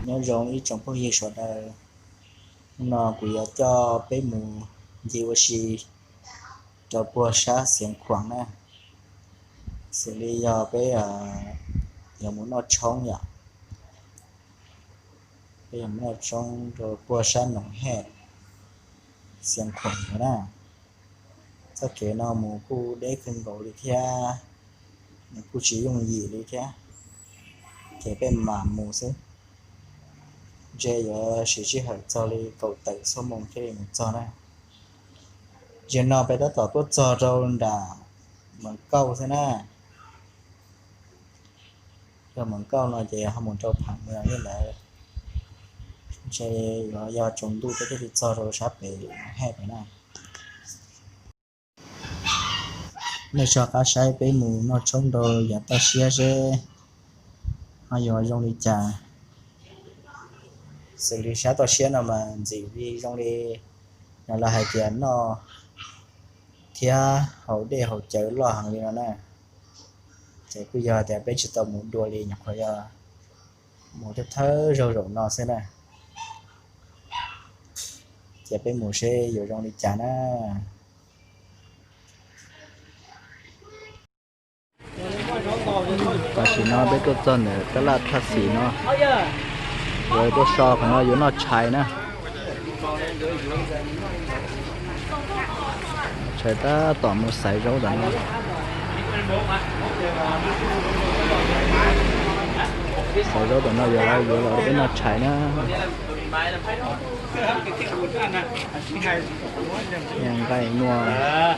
Nyob zoo ib tsoom phooj ywg sawv daws, hnub no kuv yuav coj peb mus ncig ua si rau puag sab Xiav Khuam na, xws li yog peb yuav mus noj tshoob yom, peb yuav mus noj tshoob rau puag sab Noom Hej, Xiav Khuam ntawd na. Txoj kev no mus kuj deb kawg nkaus li thiab, nws kuj tsis yooj yim li thiab, ces peb mam mus xwb. Ntshe yuav siv sij hawm txog li kaum tawm xuab moos thiaj li mus txog na. Zaum no peb tab tom tuaj txog rau nram Meem Kauj xwb na. Yog Meem Kauj no ces ho mus rau Pham Muas li ntawd, ntshe yuav yog tsaus ntuj peb thiaj li txog rau sab pem Noom Hej pem na. Nej soj qab saib peb mus noj tshoob rau yav toj siab seb ho yuav zoo li cas. Xws li sab toj siab no mas ntxim li zoo li no lawv hais tias noj thiab haus dej haus cawv loj heev li no na. Ces kuj yog tias peb tsis tau mus dua li, nyuam qhuav yog mus thawj thawj zaug zaum no xwb na. Ces peb mus seb yuav zoo li cas na. Tam sim no peb tuaj txog ntawm tab laj thaj xis no, yuav tuaj so qhov no yuav noj tshais na. Tshais tab tom mus xaiv zaub ntawm no. Xaiv zaub ntawm no yuav, yuav los peb noj tshais na. Nqaij muaj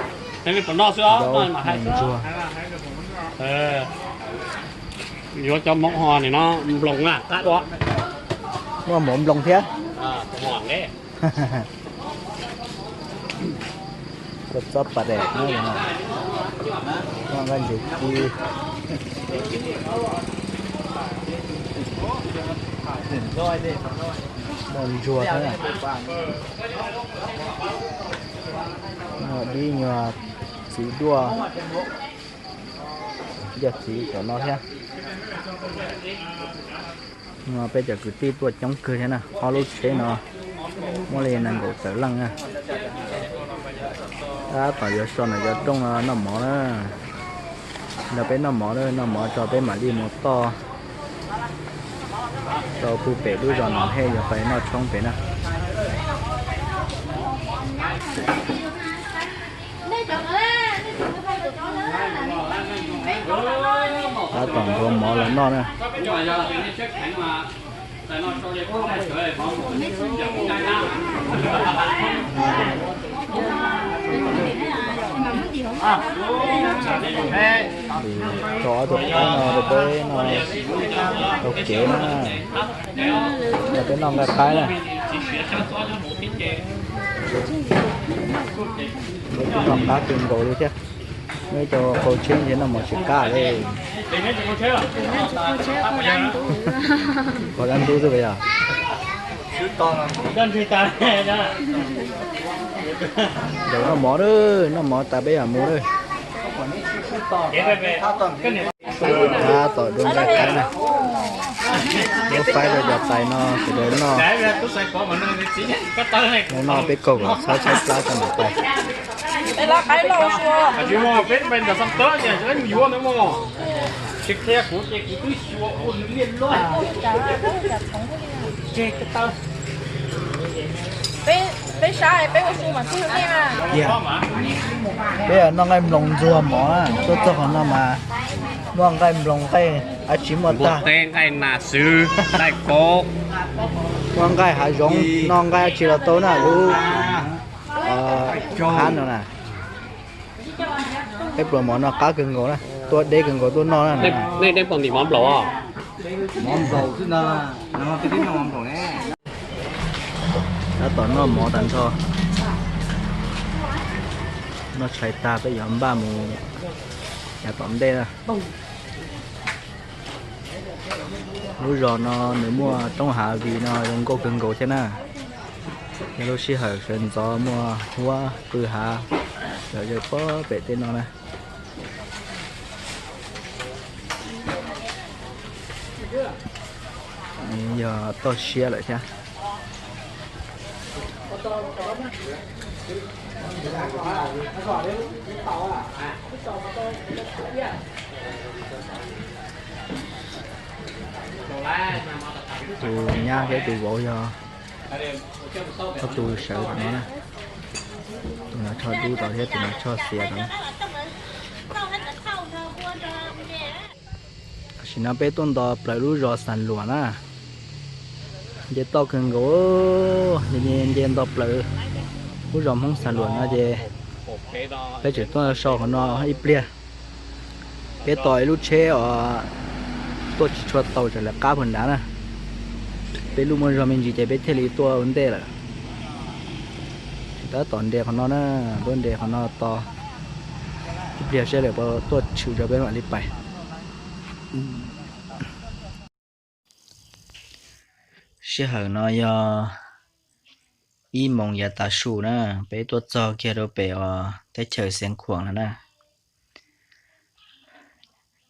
zaub ntsuag. Yuav cov hmoov ho nim no nploos na qab dua. Muaj hmoov nploos thiab. Kua txob pas dais no, noj nqaij ntses ci, muaj ntsuag thiab. Muaj dib nyuag txiv duaj, yog txiv tom no thiab. No peb cov kwv tij tuaj coob kawg thiab na, ob lub tsheb no muaj li nees nkaum tawm leej na. Tab tom yuav so no cov rooj no noj mov na. Nrog peb noj mov, noj mov tso peb mam li mus toj rau puag pem lub zos Noom Hej yuav pais noj tshoob pem na. Tab tom nthuav mov los noj na. Tso ob tug qaib no rau peb noj tau kev na. Nrog peb noj nqaij qaib na. Peb kuj noj qab kawg nkaus li thiab. Nyob rau qaum tsheb ntshe noj mov tsis qab li. Qaum dab ntub xwb yog. Noj mov, noj mov tas peb mam mus. Tab tom dua nqaij qaib na. Muab faib rau cov tais no sawv daws noj. Mus noj peb kaug kom txhob tshaib plab tag mam pais. Peb sab peb ua su mas txhob hu nej na. Peb noj nqaij nploos ntxuag mov na, tuaj txog qhov no mas noj nqaij nploos nqaij dab tsi muaj tag. Nqaij nas xwb, nqaij kaub, noj nqaij hav zoov, noj nqaij dab tsi los tau na, lub hab no na. Peb pluas mov no qab kawg nkaus na, tuaj deb kawg nkaus tuaj noj na. Nej, nej, nej puas ntim mov nplaum os? Mov nplaum xwb na, peb twb noj mov nplaum ne. Tab tom noj mov tag nrho, noj tshais tag peb yuav npaj mus yav tom ntej na. Lub zos no nws muaj roob hav vim no zoo nkauj kawg nkaus thiab na. Yog lub sij hawm sawv ntxov muaj huab pw hav, lawv yog puag pem tej no na. Yog toj siab lawm thiab. Tus nyab thiab tus vauv yog ob tug sawv tom no na. Tus no tshoj dub tod thiab tus no tshoj xiav tod. Tam sim no peb tuaj nto plaws lub zos Xas Luam na. Nce toj kawg nkaus, nce nto plaws lub zos Hmoob Xas Luam no ces peb tseem tuaj so qhov no ib pliag. Peb tos ib lub tsheb os, tuaj tsis tshua tau, tseem lawv qab puag nrad na. Peb lub muaj zog me ntsis ces peb thiaj li tuaj ua ntej lawm. Tseem tab tom nres qhov no na, tuaj nres qhov no tos ib pliag seb lawv puas tuaj tshwm tso peb mam li pais. Sij hawm no yog ib moos yav tav su na, peb tuaj txog kiag rau pem os teb chaws Xeev Khuam no na.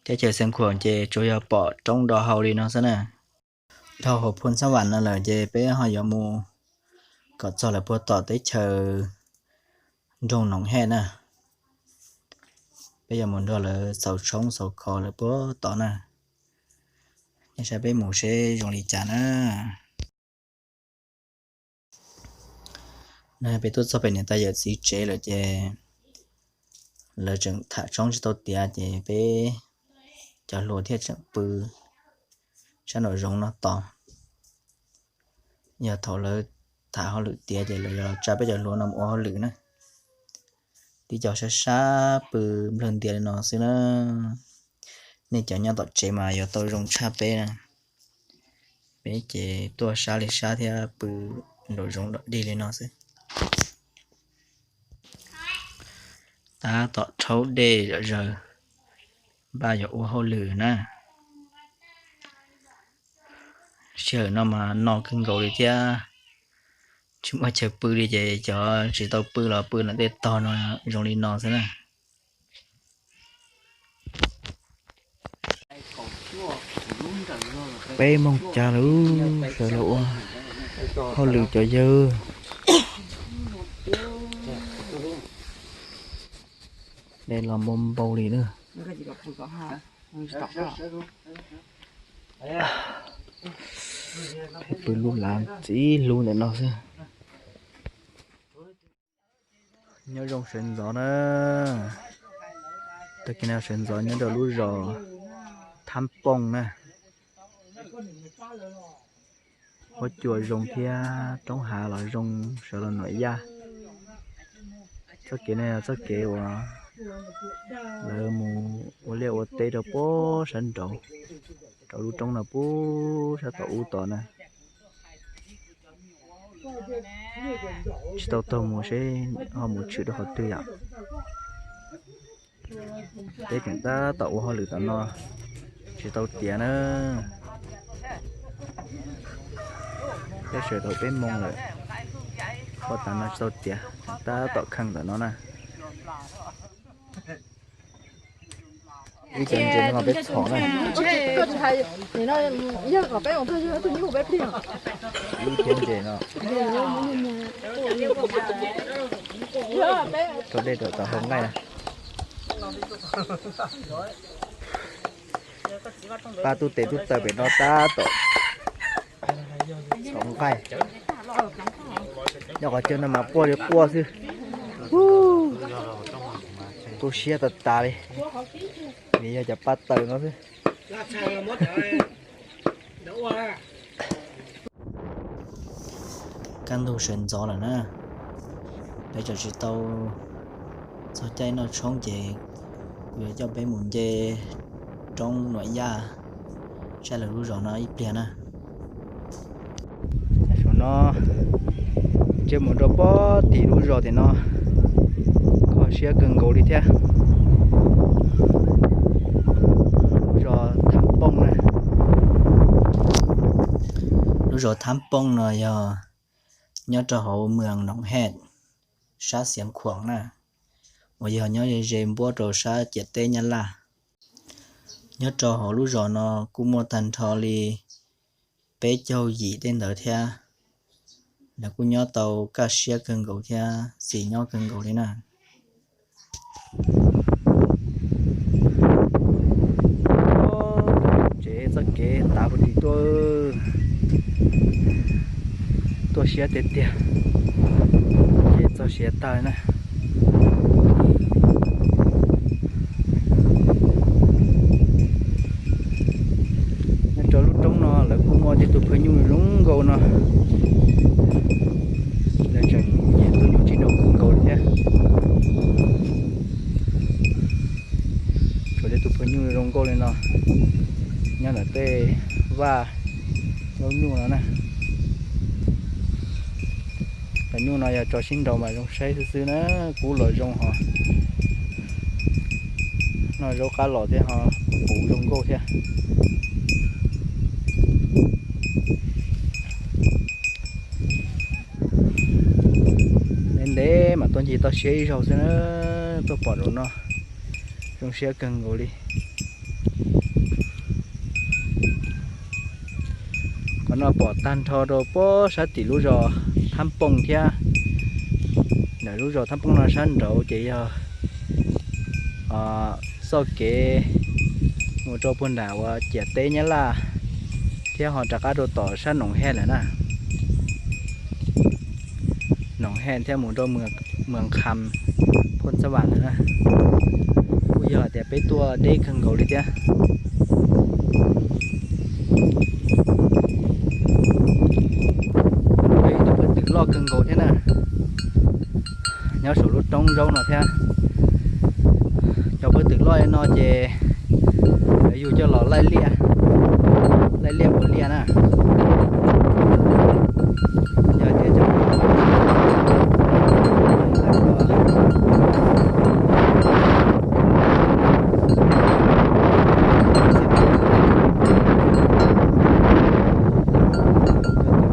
Teb chaws Xeev Khuam ces tsuas yog pom roob do hau li no xwb na. Dhau hauv Phu Xab Vam no lawm ces peb ho yuav mus kom txog lawv puag tom teb chaws nroog Noov Hej na. Peb yuav mus nrog lawv xauv tshoob xauv khov lawv puag tod na. Nej saib peb mus seb zoo li cas na. No peb tuaj txog pem niam tais yawm txiv tsev lawm ces lawv tseem tham tshoob tsis tau tiav ces peb cov hluas thiaj tseem pw sab nraum zoov no tos. Yog thaum lawv tham hauj lwm tiav ces lawv yuav los tsa peb cov hluas no mus ua hauj lwm na. Tib co sab sab pw nplawg ntias li no xwb na. Nej cov nyob tom tsev mas yuav tau zoo tshaj peb na. Peb ces tuaj sab li sab thiab pw nraum zoov nraum dig li no xwb. Tab tom rhaub dej zom zaws, npaj yuav ua hauj lwm na. Sij hawm no mas no kawg nkaus li thiab, tsis muaj chaw pw li ces cov tsis tau pw los pw ntawm tej tog no zoo li no xwb na. Peb moos cas lawm, sawv los ua hauj lwm cov yawg. Dej los npau npau li na. Peb pw lub lav ntxiv hlub ntawm no xwb. Nyob zoo sawv ntxov na. Tag kis no sawv ntxov nyob rau lub zos Thab Pooj na. Huab cua zoo thiab roob hav los zoo, sawv los nuam yaj. Txoj kev no yog txoj kev uas lawv mus ua liaj ua teb rau puag sab nraud, rau lub roob no puag sab tom ub tod na. Tsis tau taug mus seb ho mus tshwm rau qhov twg yom. Peb tseem tab tom ua hauj lwm tom no, tsis tau tiav na. Peb sawv tau peb moos lawm, ua tas no tsis tau tiav, tab tom kheej ntawm no na. Ib cov ntses no peb txhom na. Ib cov ntses no. Rau dej rau tau hau nqaij na. Pab tub tes tub taw pem no tab tom txhom nqaij. Nyob qhov chaw no mas quaj li quaj xwb. Tu siab tas tas li, vim yog cov pab taws no xwb. Kaj ntug sawv ntxov lawm na, peb tseem tsis tau txog caij noj tshoob ces kuv yuav coj peb mus nce roob Nuam Yaj saib lawv lub zos no ib pliag na. Saum no ntsej muag rau pob tim lub zos tim no, kho siab kawg nkaus li thiab. Lub zos Thab Pooj na, lub zos Thab Pooj no yog nyob rau hauv Moos Noom Hej, sab Xiav Khuam na, uas yog nyob ze ze npuab rau sab ciam teb Nyab Laj. Nyob rau hauv lub zos no kuj muaj tag nrho li peb caug yim tej ntawd thiab. Lawv kuj nyob tau kaj siab kawg nkaus thiab xis nyob kawg nkaus li na. Tsev txoj kev tav puag tim tuaj, tuaj siab tiag tiag, ces txog siav tag na. Nyob rau lub roob no lawv kuj muaj tej tug phaj nyuj zoo nkauj no, lawv tseem nyiam tus nyuj tsis nrau kub nkaus li thiab. Tshuav tej tug phaj nyuj zoo nkauj li no nyob ntawm tej vaj zaub nyuj no na. Cov nyuj no yog tso sib nraus mas zoo saib xwb xwb na, kub los zoo hos noj zaub qab los thiab ho puv zoo nkauj thiab. Ntev ntev mam tuaj ncig toj siab ib zaug xwb na, tuaj pom zaum no zoo siab kawg nkaus li. Qhov no pom tag nrho rau pob sab tim lub zos Thab Pooj thiab. Ntawm lub zos Thab Pooj no sab nraud ces yog txoj kev mus rau puag nram uas ciam teb Nyab Laj thiab ho rov qab rau tom sab Noom Hej lawm na. Noom Hej thiab mus rau Muas Kham, Phoj Xab Vam lawm na. Kuj yog hais tias peb tuaj deb kawg nkaus li thiab. Ib tug pawg twm loj kawg nkaus thiab na, nyob saum lub roob zaub no thiab. Cov pawg twm loj li no ces lawv yug coj los laij liaj, laij liaj ua liaj na. Yog tias cov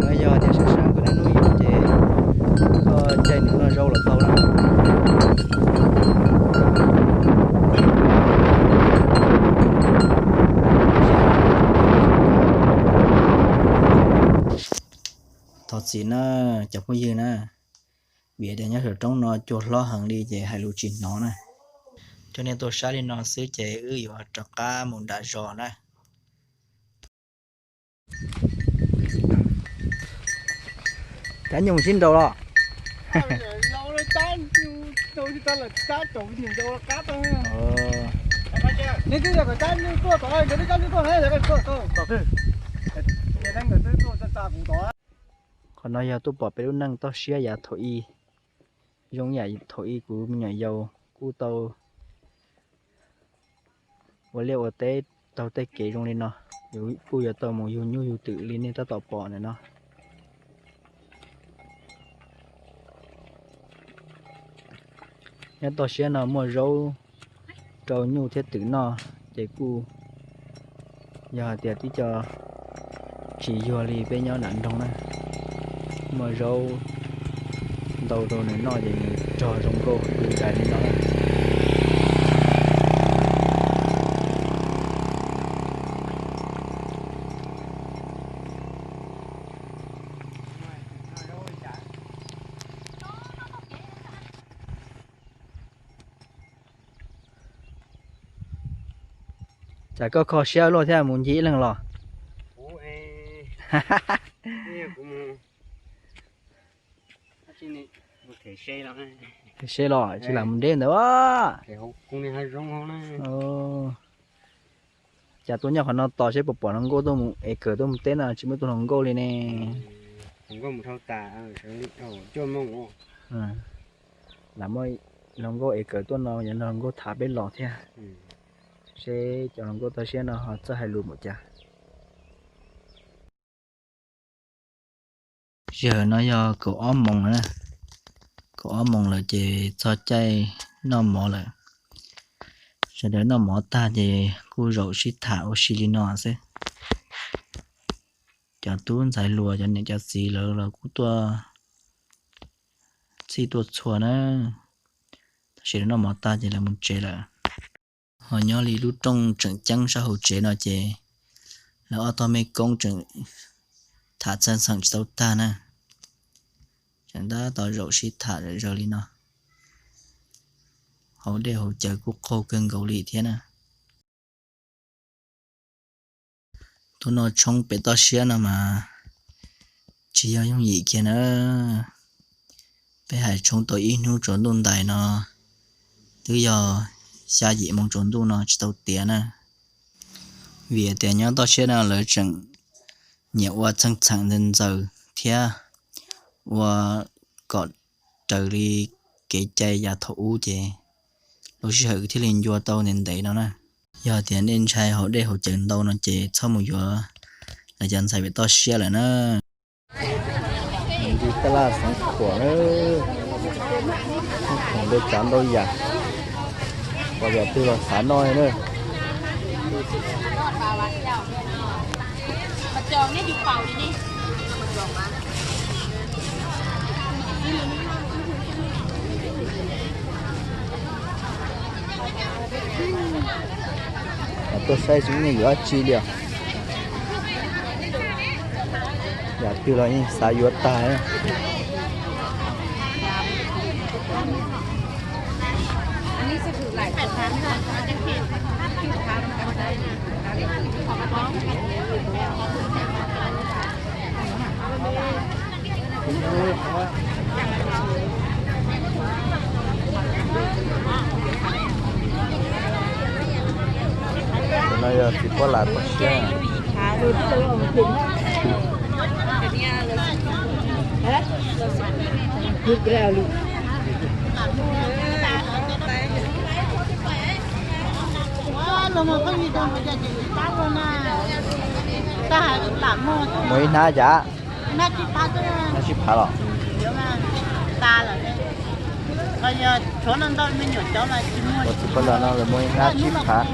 no yog tias sab sab koj niaj hnub yug ces koj caij nws noj zaub los tau na. Thov txim na cov phooj ywg na, vim tias nyob saum roob no cua hlob heev li ces hais lus tsis hnov na. Coj nej tuaj saib li no xwb ces wb yuav rov qab mus nram zos na. Cab nyuj sib nraus los? Qhov no yog tuaj pom peb lub neej toj siab yav thaum ub, zoo yam thaum ub kuv me nyuam yaus kuj tau ua liaj ua teb taug tej kev zoo li no, kuj yuav tau mus yug nyuj yug twm li nej tab tom pom ntawm no. Nyob toj siab no muaj zaub rau nyuj thiab twm noj, ces kuj yog hais tias tib co tsis yuag li peb nyob nram nroog na. Muaj zaub ntau rau nws noj ces nws rog zoo nkauj du dais li no. Cas koj kho siab luaj thiab mus ncig ib leeg los? Them se los tsis lam mus deb ntawd. Cas tuaj nyob qhov no tos seb puas pom hluas nkauj tuaj mus es kawm tuaj mus teb no tsis muaj tus hluas nkauj li ne. Lam muaj hluas nkauj es kawm tuaj no yog hluas nkauj tham peb los thiab. Seb cov hluas nkauj toj siab no ho txawj hais lus npaum cas. Sij hawm no yog kaum ob moos lawm, kaum ob moos lawm ces txog caij noj mov lawm. Sawv daws noj mov tag ces kuj zaum sib tham ua si li no xwb. Cov tub ntxhais hluas cov niam cov txiv lawv los kuj tuaj txhij tuaj txhua na. Tab sis lawv noj mov tag ces lawv mus tsev lawm. Ho nyob li lub rooj tseem ceeb sab hauv tsev no ces lawv ob tog mej koob tseem Tham txheej txheem tsis tau tag na, tseem tab tom zaum sib tham zom zaws li no. Hauv dej hauv cawv kuj qaug kawg nkaus li thiab na. Tus no tshoob pem toj siab no mas tsis yog yooj yim kiag na. Peb hais tshoob tau ib hnub tsaus ntuj ntais no twb yog xya yim moo tsaus ntuj no tsis tau tiav na. Vim tias nyob toj siab no lawv tseem nyiam ua txheej txheem ntxaws ntxaws thiab ua kom raws li kev cai yav thaum ub ces lub sij hawm thiaj li ncua tau ntev ntev no na. Yog tias nej ntshai hauv dej hauv cawv ntau no ces txhob mus yuav lawv cov ntxhais pem toj siab lawm na. Nti taj laj Xeev Khuam na, ntau tsav ntau yam, pom yam twg los xav noj na. Tuaj saib xyov nej yuav dab tsi li os. Yam twg los yeej xav yuav tag. Tus no yog txiv poj lam toj siab. Muaj ib hnab cas? Hnab tsib phav los? Ua txiv poj lam no lawv muaj ib hnab tsib phav.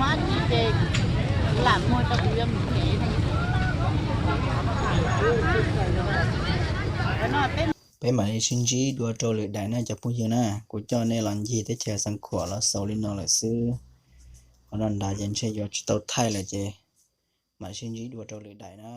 Peb mam li sib ntsib dua rau lwm daim na cov phooj ywg na, kuv coj nej los ncig teb chaws Xeev Khuam los xaus li no lawm xwb. Qhov no nrad ces ntshe yuav tsis tau thaij lawm ces mam sib ntsib dua rau lwm daim na.